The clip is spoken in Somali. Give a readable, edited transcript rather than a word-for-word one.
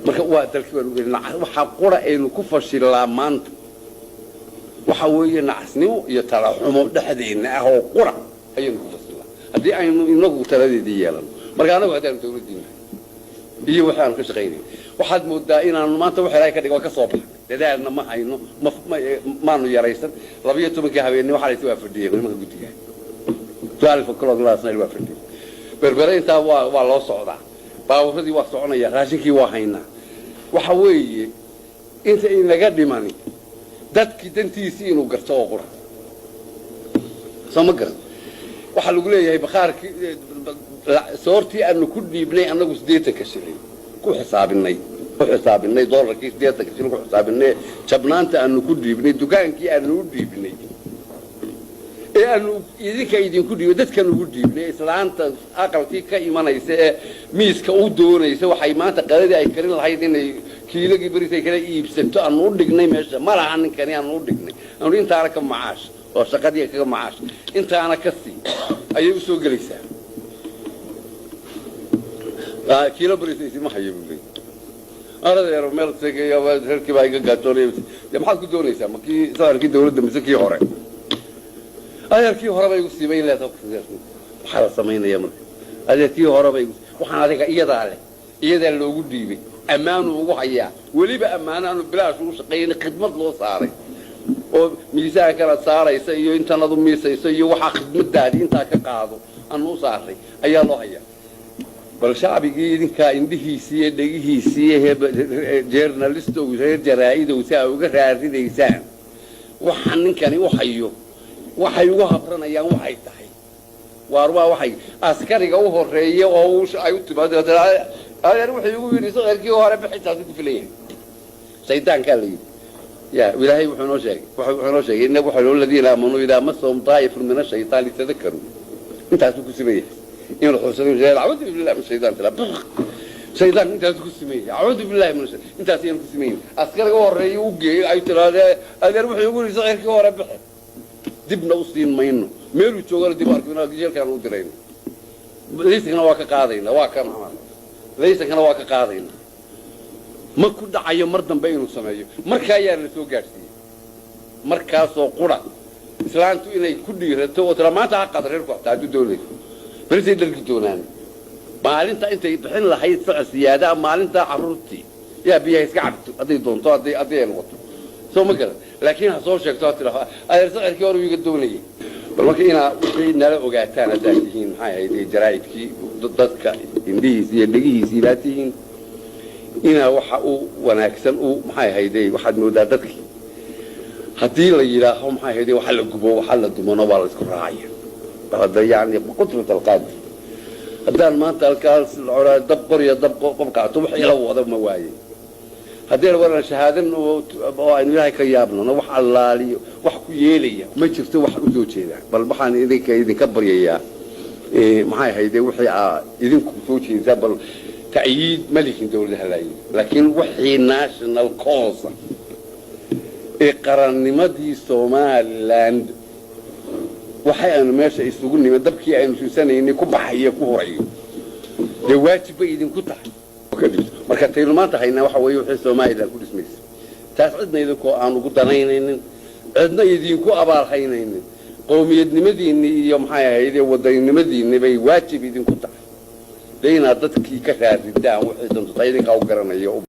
Marka waa dalkii baan ugelin. Waxaa qura aynu ku fashilaa maanta waxa weeye nacasnimo iyo talaxumo dhexdeenna ah oo qura ayaynu ku fashilaa, haddii aynu inagu taladeedii yeelano. Marka anagu haddaanu dawladdiina iyo waxaanu ka shaqaynay, waxaad moodaa inaanu maanta wax Ilaahay ka dhig waa ka soo baxnay. Dadaalna ma hayno, maanu yaraysan. 12-kii habeenni waxaa laysi waa fadhiyeen nimanka guddiga, 12 o'clock last night waa fadhiyeen. Berbere intaa waa loo socdaa, baabuuradii waa soconaya, raashinkii waa haynaa. Waxa weeye inta inaga dhimani dadkii dantiisii inuu garto oo qura. Soo ma garan? Waxaa lagu leeyahay bakhaarkii soortii aanu ku dhiibnay annagu 80-ka shilin ku xisaabinay, doolarkii 80-ka shilin ku xisaabinay, jabnaanta aanu ku dhiibnay, dukaankii aanu u dhiibnay ee aanu idinka idinku dhiibnay, dadkan ugu dhiibnay, islaanta aqalkii ka imanaysa ee miiska u doonaysa, waxay maanta qadadii ay karin lahayd inay kiilogii beris ay kala iibsato, aanu u dhignay meesha ma laha ninkani. Aanu u dhignay, aanu intaana ka macaash oo shaqadii kaga macaash, intaana ka sii ayay u soo gelaysaa. Kiilo beris ma hayo buu leeyay. Aradeero meel tegayo, reerkii baa iga gaajoonaya. Dee maxaad ku doonaysaa? Ma kii safarkii dawladda mise kii hore? Adeerkii hore bay igu siibay leedahay. Waxaa la samaynaya marka adeerkii hore bay igu, waxaan adiga iyadaa leh, iyadaa loogu dhiibay, ammaanu ugu hayaa, weliba ammaanaanu bilaash ugu shaqeeyin, khidmad loo saaray oo miisaankana saaraysa iyo intanadu miisayso iyo waxaa khidmadaadii intaa ka qaado aanu u saaray ayaa loo hayaa. Bal shacbigii idinkaa indhihiisii iyo dhegihiisii, journalistow, reer jaraa'idow, si ay uga raaridaysaan waxa ninkani u hayo, waxay ugu habranayaan waxay tahay waar waa waxay askariga u horeeya oo ay u timaado. Adeer wuxuu igu yidhi sicirkii hore bixintaasu ku filan yahay. Shaydaankaa la yidhi ya Ilaahay wuxuu noo sheegay inna waxa الذين آمنوا إذا مسهم طائف من الشيطان تذكروا. Intaasuu ku siman yahay in la xuusado. أعوذ بالله من الشيطان tira, shaydaan intaasuu ku siman yahay. أعوذ بالله من الشيطان, intaas ayaan ku siman yahay. Askariga u horeeya u geeyo ay tiraadee adeer wuxuu igu yidhi sicirkii hore bixi, dibna u siin mayno, meeluu joogana dib u arkino, jeelkaan u dirayno, laysankana waa ka qaadayna, waa ka laysankana waa ka qaadayna. Ma ku dhacayo mar dambe inuu sameeyo. Marka ayaa la soo gaadhsiiyey markaasoo qura islaantu inay ku dhiirato oo tira maanta ha qaada reerku, hataa hadduu doonayso berisay dharki doonaan, maalinta intay bixin lahayd socod siyaadaa, maalintaa carruurtii yaa biyaha iska cabto hadday doonto, hadday ay noqoto. Soo ma garan? Laakiin ha soo sheegto, ha tidhaho adeer sicirkii hore iga doonayay. Bal marka inaa wixii nala ogaataan haddaad tihiin, maxay ahayd, jaraa'idkii dadka indhihiisi iyo dhegihiisii baa tihiin, inaa waxa u wanaagsan u maxay ahayde. Waxaad moodaa dadkii haddii la yidhaaho maxay ahayde waxa la gubo, waxa la dumano, waa la isku raacaya. Bal hadda yani قدرة القادر, haddaan maanta halkaas dab qorya, dab qof qaato, wax ila wada ma waaye. Haddii la waran shahaadan oo aynu Ilaahay ka yaabnano, wax allaaliyo wax ku yeelaya ma jirto, wax u soo jeedaa. Bal waxaan idinka baryayaa, maxay ahayde, wixii aa idinku soo jeedaan, bal ta'yiid ma lihin dawladaha laayin, laakiin wixii national cause ee qarannimadii Somaliland, waxay aynu meesha isugu nimid, dabkii aynu suusanaynay ku baxayo, ku hurayo, dee waajib bay idinku tahay. Marka taynu maanta haynaa waxa weeye wixii Somaliland ku dhismaysa. Taas cidna idinkoo aan ugu danaynaynin, cidna idinku abaalhaynaynin, qowmiyadnimadiinni iyo maxay ahayde wadaninimadiinni bay waajib idinku tahay dee inaad dadkii ka raaridaan wixii dantu tahay idinkaa u garanayo.